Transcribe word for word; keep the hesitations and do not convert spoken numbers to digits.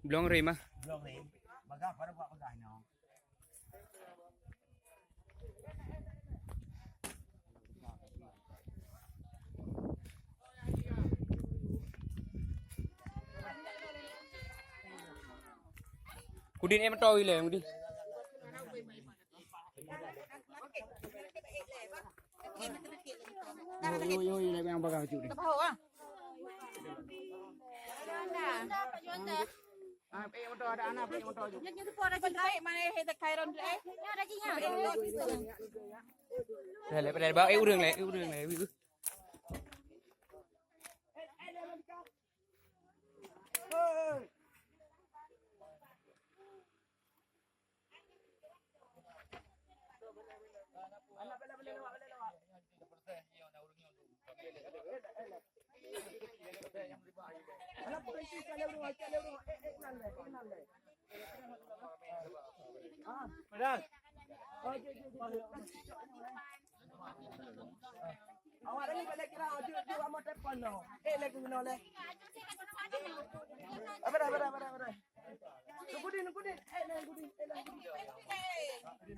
Blong rem ah. Blong rem. Bagah, baru buat bagah nyoe. Kudin em tau ile, Kudin. Yo, yo, yo, yang bagah cuy. Ke bawah ah. Ah, eh, motor ada anak, eh, motor je. Yang itu ada jin lain mana, eh, tak kairon tu, eh. Ada jin ya. Dah, dah, dah, dah, eh, urang leh, eh, urang leh. Awak ni balik kira jujur sama telepon no. Eh, lagu no leh. Apa dah, apa dah, apa dah, apa dah. Nunggu di, nunggu di. Eh, nunggu di. Eh, nunggu di.